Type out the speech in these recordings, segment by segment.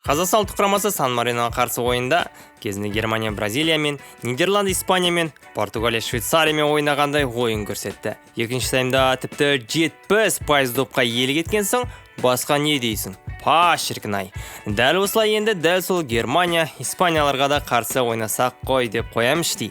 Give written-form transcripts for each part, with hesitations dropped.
Қазақстан ұлттық құрамасы Сан Мариноға қарсы ойында кезінде Германия Бразилиямен, Нидерланд Испаниямен, Португалия Швейцариямен ойнағандай ойын көрсетті. Екінші таймда тіпті 70% допқа иелік еткен соң, басқа не дейсің? Па, шіркін ай. Дәл осылай енді дәл сол Германия, Испанияларға да қарсы ойнасақ қой деп қоямын іштей.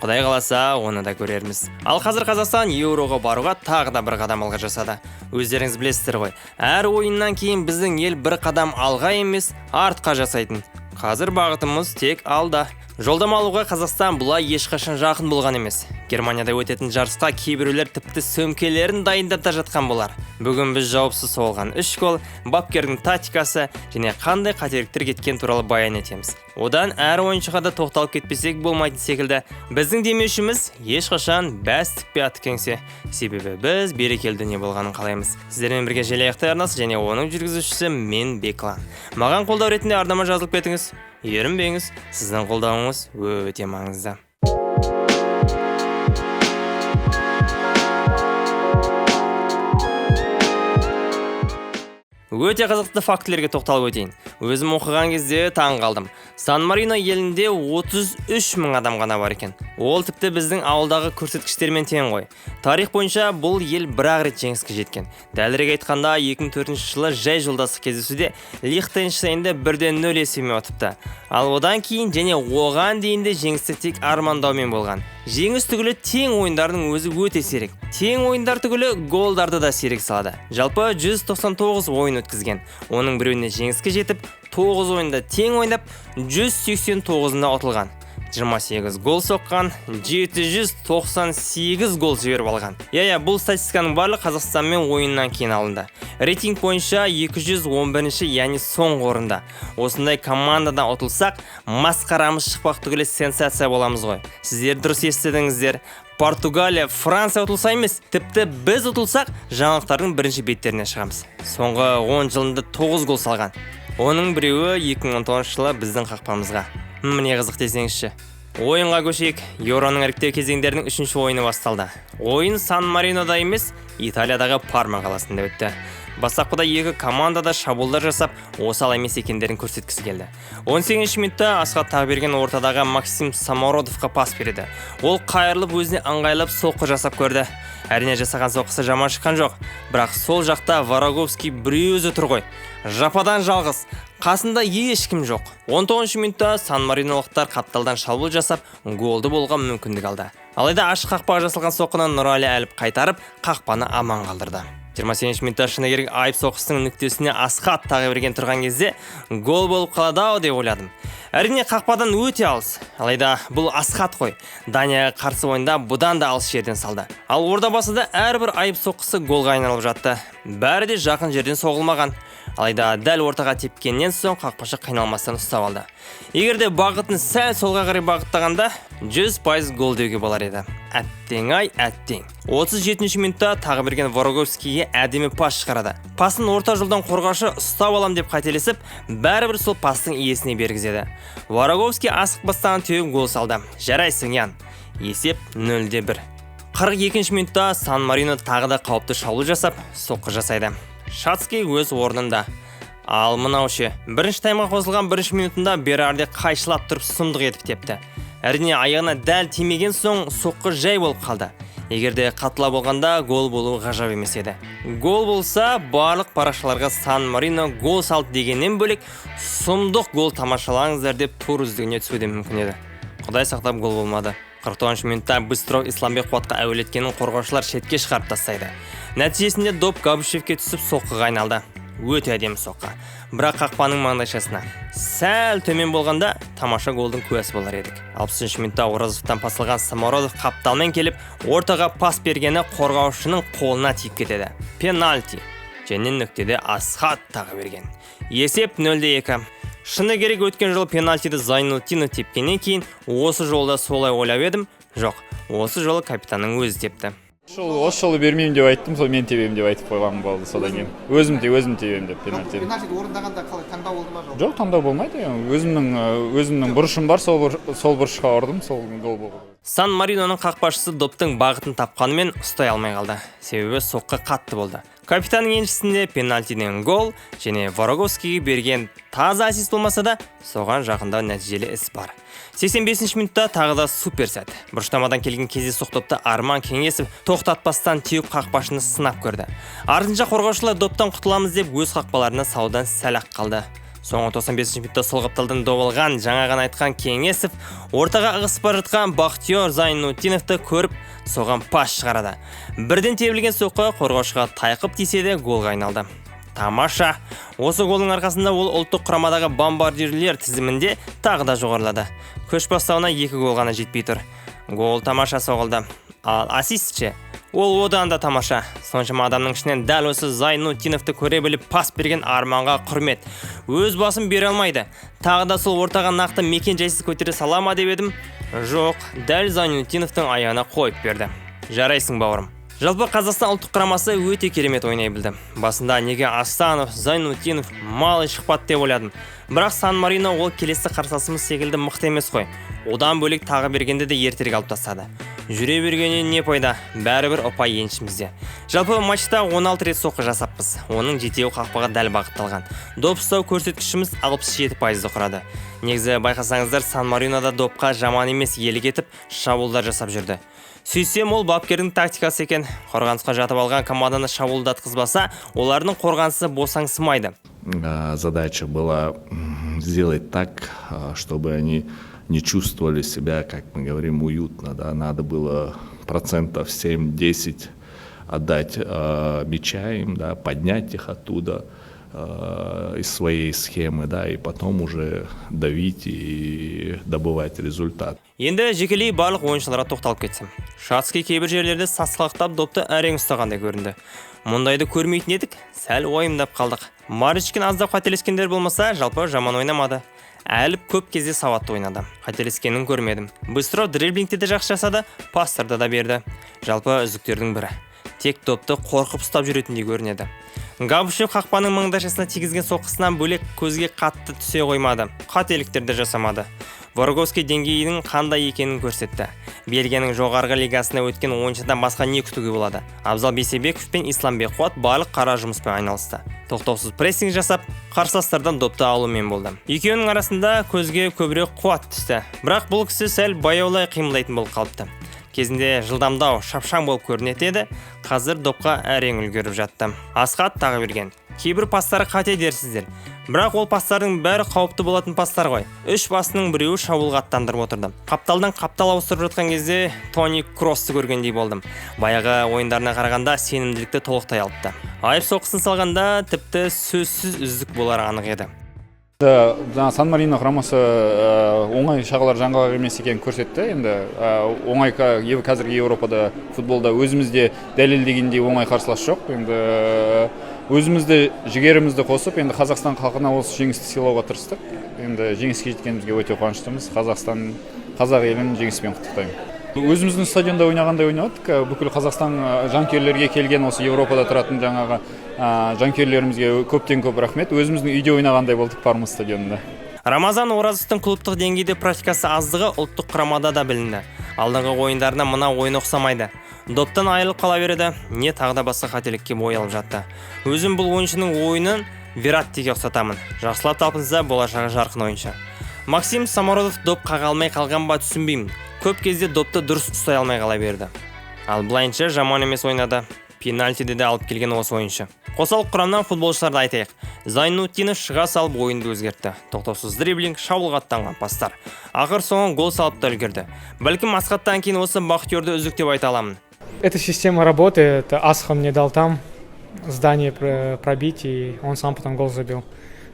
Құдай қаласа, оны да көрерміз. Ал қазір Қазақстан Еуроға баруға тағы да бір қадам алға жасады. Өздеріңіз білесіздер ғой, әр ойыннан кейін біздің ел бір қадам алға емес, артқа жасайтын. Қазір бағытымыз тек алда. Жолдама алуға Қазақстан бұлай ешқашан жақын болған емес. Германияда өтетін жарысқа кейбіреулер тіпті сөмкелерін дайындап та жатқан болар. Бүгін біз жауапсыз соғылған 3 гол, бапкердің тактикасы және қандай қателіктер кеткен туралы баян етеміз. Одан әр ойыншыға да тоқталып кетпесек болмайтын секілді. Біздің демеушіміз ешқашан бәс тікпе атты кеңсе. Себебі біз берекелі дүние болғанын қалаймыз. Сіздермен бірге Желаяқтай арнасы және оның жүргізушісі мен, Беклан. Маған қолдау ретінде арнама жазылып кетіңіз. Ерінбеңіз, сіздің қолдауыңыз өте маңызды. Өте қызықты фактілерге тоқталып өтейін. Өзім оқыған кезде таң қалдым. Сан Марино елінде 33 мың адам ғана бар екен. Ол тіпті біздің ауылдағы көрсеткіштермен тең ғой. Тарих бойынша бұл ел бір-ақ рет жеңіске жеткен. Дәлірек айтқанда, 2004 жылы жай жолдастық кездесуде Лихтенштейнді 1-0 есебімен ұтыпты. Ал одан кейін және оған дейін де жеңісті тек армандаумен болған. Жеңіс түгілі тең ойындардың өзі өте сирек. Тең ойындар түгілі голдарды да сирек салады. Жалпы 199 ойын өткізген. Оның біреуіне жеңіске жетіп, 9 ойында тең ойнап, 189-ында ұтылған. 28 гол соққан, 798 гол жіберіп алған. Иә, бұл статистиканың барлығы Қазақстанмен ойыннан кейін алынды. Рейтинг бойынша 211-ші, яғни соңғы орында. Осындай командадан ұтылсақ, масқарамыз шықпақ түгілі сенсация боламыз ғой. Сіздер дұрыс естідіңіздер. Португалия, Франция ұтылса емес, тіпті біз ұтылсақ, жаңалықтардың бірінші беттеріне шығамыз. Соңғы 10 жылында 9 гол салған. Оның біреуі 2019 жылы біздің қақпамызға. Міне қызық десеңізші. Ойынға көшейік. Еуроның іріктеу кезеңдерінің үшінші ойыны басталды. Ойын Сан Маринода емес, Италиядағы Парма қаласында өтті. Бастапқыда екі команда да шабуылдар жасап, осал емес екендерін көрсеткісі келді. 18 минутта Асхат Тағыберген ортадағы Максим Самородовқа пас береді. Ол қайырылып өзіне ыңғайлап соққы жасап көрді. Әрине, жасаған соққысы жаман шыққан жоқ, бірақ сол жақта Вороговский біреу өзі тұр ғой. Жападан жалғыз, қасында ешкім жоқ. 19 минутта Сан Маринолықтар қапталдан шабуыл жасап, голды болған мүмкіндік алды. Алайда ашық қақпаға жасалған соққыны Нұрали Әліп қайтарып, қақпаны аман қалдырды. 28 минутта шыны керек айып соққысының нүктесіне Асхат Тағыберген тұрған кезде гол болып қалады ау деп ойладым. Әрине, қақпадан өте алыс. Алайда бұл Асхат қой. Данияға қарсы ойында бұдан да алыс жерден салды. Ал Ордабасыда әрбір айып соққысы голға айналып жатты. Бәрі де жақын жерден соғылмаған. Алайда дәл ортаға тепкеннен соң қақпашы қиналмастан ұстап алды. Егер де бағытын сәл солға қарай бағыттағанда 100% гол деуге болар еді. Әттең ай, әттең. 37 минутта Тағыберген Вороговскийге әдемі пас шығарады. Пасын орта жолдан қорғаушы ұстап алам деп қателесіп, бәрібір сол пастың иесіне бергізеді. Вороговский асықпастан теуіп гол салды. Жарайсың, Ян. Есеп 0-1. 42 минутта Сан Марино тағы да қауіпті шабуыл жасап, соққы жасайды. Шацкий өз орнында. Ал мынау ше, бірінші таймға қосылған бірінші минутында Берарди қайшылап тұрып сұмдық етіп тепті. Әрине, аяғына дәл тимеген соң соққы жай болып қалды. Егер де қаттыла болғанда гол болуы ғажап емес еді. Гол болса, барлық парақшаларға Сан Марино гол салды дегеннен бөлек, сұмдық гол тамашалаңыздар деп тур үздігіне түсуі де мүмкін еді. Құдай сақтап гол болмады. 49 минутта Быстров Исламбек Қуатқа әуелеткенін қорғаушылар шетке шығарып тастайды. Нәтижесінде доп Габышевке түсіп соққыға айналды. Өте әдемі соққы. Бірақ қақпаның маңдайшасына сәл төмен болғанда тамаша голдың куәсі болар едік. 63 минутта Оразовтан пас алған Самородов қапталмен келіп, ортаға пас бергені қорғаушының қолына тиіп кетеді. Пенальти. Және нүктеде Асхат Тағыберген. Есеп 0-2. Шыны керек, өткен жолы пенальтиді Зайнутдинов тепкеннен кейін осы жолда солай ойлап едім. Жоқ, осы жолы капитанның өзі тепті. Осы жолы бермеймін деп айттым, сол мен тебемін деп айтып қойған болды содан кейін. Өзім тебемін деп пенальти. Пенальтиді орындағанда қалай, таңдау болды ма жалпы? Жоқ, таңдау болмайды. Өзімнің бұрышым бар, сол бұрышқа ұрдым, сол гол болды. Сан Мариноның қақпашысы доптың бағытын тапқанымен ұстай алмай қалды. Себебі соққы қатты болды. Капитанның еншісінде пенальтиден гол және Вороговскийге берген таза ассист болмаса да, соған жақындау нәтижелі іс бар. 85 минутта тағы да супер сәт. Бұрыштамадан келген кездейсоқ допты Арман Кеңесов тоқтатпастан теуіп, қақпашыны сынап көрді. Артынша қорғаушылар доптан құтыламыз деп өз қақпаларына салудан сәл ақ қалды. Соңғы 95 минутта сол қапталдан доп алған жаңа ғана айтқан Кеңесов ортаға ығысып бара жатқан Бахтиёр Зайнутдиновты көріп, соған пас шығарады. Бірден тебілген соққы қорғаушыға тайқып тисе де, голға айналды. Тамаша! Осы голдың арқасында ол ұлттық құрамадағы бомбардирлер тізімінде тағы да жоғарылады. Көш бастауына екі гол ғана жетпей тұр. Гол тамаша соғылды. Ал ассист ше? Ол одан да тамаша. Соншама адамның ішінен дәл осы Зайнутдиновты көре біліп пас берген Арманға құрмет. Өз басын бере алмайды. Тағы да сол ортаға нақты мекен жайсыз көтере сала ма деп едім. Жоқ, дәл Зайнутдиновтың аяғына қойып берді. Жарайсың, бауырым. Жалпы, Қазақстан ұлттық құрамасы өте керемет ойнай білді. Басында неге Астанов, Зайнутдинов, Малый шықпады деп ойладым. Бірақ Сан Марино ол келесі қарсыласымыз секілді мықты емес қой. Одан бөлек, тағы бергенде де ертерек алып тастады. Жүре бергеннен не пайда? Бәрібір ұпай еншімізде. Жалпы, матчта 16 рет соққы жасаппыз. Оның жетеуі қақпаға дәл бағытталған. Доп ұстау көрсеткішіміз 67%-ды құрады. Негізі, байқасаңыздар, Сан Маринода допқа жаман емес иелік етіп, шабуылдар жасап жүрді. Сөйтсем, ол бапкердің тактикасы екен. Қорғанысқа жатып алған команданы шабуылдатқызбаса, олардың қорғанысы босаңсымайды. Задача была сделать так, чтобы они не чувствовали себя, как мы говорим, уютно. Да? Надо было процентов 7-10 отдать мяча им, да, поднять их оттуда, из своей схемы, да, и потом уже давить и добывать результат. Енді жекелей барлық ойыншыларға тоқталып кетсем. Шацкий кейбір жерлерде сасқалақтап, допты әрең ұстағандай көрінді. Мұндайды көрмейтін едік, сәл уайымдап қалдық. Маричкин аздап қателескендер болмаса, жалпы жаман ойнамады. Әліп көп кезде сауатты ойнады. Қателескенін көрмедім. Быстров дриблингте де жақсы жасады, пастарды да берді. Жалпы, үздіктердің бірі. Тек допты қорқып ұстап жүретіндей көрінеді. Габышев қақпаның маңдайшасына тигізген соққысынан бөлек көзге қатты түсе қоймады. Қателіктер де жасамады. Вороговский деңгейінің қандай екенін көрсетті. Бельгияның жоғарғы лигасына өткен ойыншыдан басқа не күтуге болады? Абзал Бейсебеков пен Исламбек Қуат барлық қара жұмыспен айналысты. Тоқтаусыз прессинг жасап, қарсыластардан допты алумен болды. Екеуінің арасында көзге көбірек Қуат түсті. Бірақ бұл кісі сәл баяулай қимылдайтын болып қалыпты. Кезінде жылдамдау, шапшаң болып көрінетін еді, қазір допқа әрең үлгеріп жатты. Асхат тағы берген. Кейбір пастары қате дерсіздер. Бірақ ол пастардың бәрі қауіпті болатын пастар ғой. Үш пасының біреуі шабуылға аттандырып отырды. Қапталдан қаптал ауыстырып жатқан кезде Тони Кроосты көргендей болдым. Баяғы ойындарына қарағанда сенімділікті толықтай алыпты. Айып соққысын салғанда тіпті сөзсіз үздік болары анық еді. Жаңа Сан Марино құрамасы оңай шағалар жаңғалақ емес екенін көрсетті. Енді оңай қазіргі Еуропада футболда өзімізде дәлелдегендей оңай қарсылас жоқ. Енді өзімізді, жігерімізді қосып, енді Қазақстан халқына осы жеңісті сыйлауға тырыстық. Енді жеңіске жеткенімізге өте қуаныштымыз. Қазақстан, қазақ елін жеңіспен құттықтаймын. Өзіміздің стадионда ойнағандай ойнадық. Бүкіл Қазақстан жанкүйерлерге, келген осы Еуропада тұратын жаңағы жанкүйерлерімізге көптен көп рахмет. Өзіміздің үйде ойнағандай болдық Парма стадионында. Рамазан Оразовтың клубтық деңгейде практикасы аздығы ұлттық құрамада да білінді. Алдыңғы ойындарына мына ойын ұқсамайды. Доптан айырылып қала береді, не тағы да басқа қателікке бой алып жатты. Өзім бұл ойыншының ойынын Верраттиге ұқсатамын. Жақсылап талпынса, болашағы жарқын ойыншы. Максим Самородов доп қаға алмай қалған ба, түсінбеймін. Көп кезде допты дұрыс ұстай алмай қала берді. Ал былайынша жаман емес ойнады. Пенальтиді де алып келген осы ойыншы. Қосалқы құрамнан футболшыларды айтайық. Зайнутдинов шыға салып ойынды өзгертті. Тоқтаусыз дриблинг, шабуылға аттанған пастар. Ақыр соңы гол салып та үлгерді. Бәлкім, Асхаттан кейін осы Бахтиерді үздік деп айта аламын. Эта система работает. Асха мне дал там здание пробить, и он сам потом гол забил.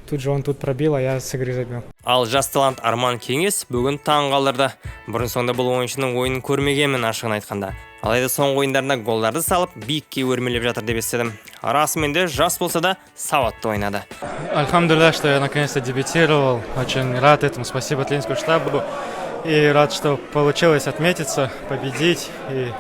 Тут же он тут пробил, а я с игры забил. Ал жас талант Арман Кеңес бүгін таң қалдырды. Бұрын соңды бұл ойыншының ойынын көрмегенмін, ашығын айтқанда. Алайда соңғы ойындарында голдарды салып, биікке өрмелеп жатыр деп естідім. Расымен де жас болса да, сауатты ойнады. Альхамдулилля, что я наконец-то дебютировал. Очень рад этому. Спасибо тренерскому штабу. И рад, что получилось отметиться, победить. И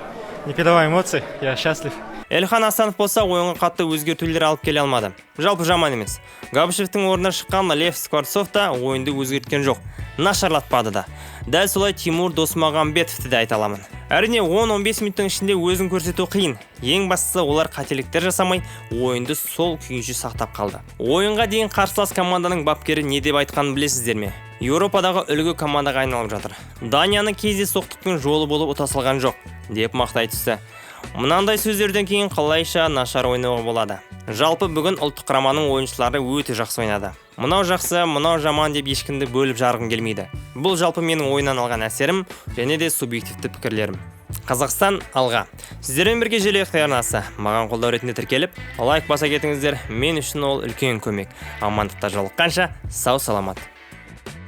не передавай эмоций, я счастлив. Эльхан Асанов болса, ойынға қатты өзгертулер алып келе алмады. Жалпы жаман емес. Габышевтің орнына шыққан Лев Скворцов та ойынды өзгерткен жоқ. Нашарлатпады да. Дәл солай Тимур Досмағамбетовті де айта аламын. Әрине, 10-15 минуттың ішінде өзін көрсету қиын. Ең бастысы, олар қателіктер жасамай, ойынды сол күйінше сақтап қалды. Ойынға дейін қарсылас команданың бапкері не деп айтқанын білесіздер ме? Еуропадағы үлгі командаға айналып жатыр. Данияны кездейсоқтықтың жолы болып ұта салған жоқ, деп мақтай түсті. Мынандай сөздерден кейін қалайша нашар ойнауға болады? Жалпы, бүгін ұлттық құраманың ойыншылары өте жақсы ойнады. Мынау жақсы, мынау жаман деп ешкімді бөліп жарғым келмейді. Бұл жалпы менің ойыннан алған әсерім және де субъективті пікірлерім. Қазақстан, алға! Сіздермен бірге Желі арнасы. Маған қолдау ретінде тіркеліп, лайк баса кетіңіздер. Мен үшін ол үлкен көмек. Амандықта жолыққанша, сау саламат.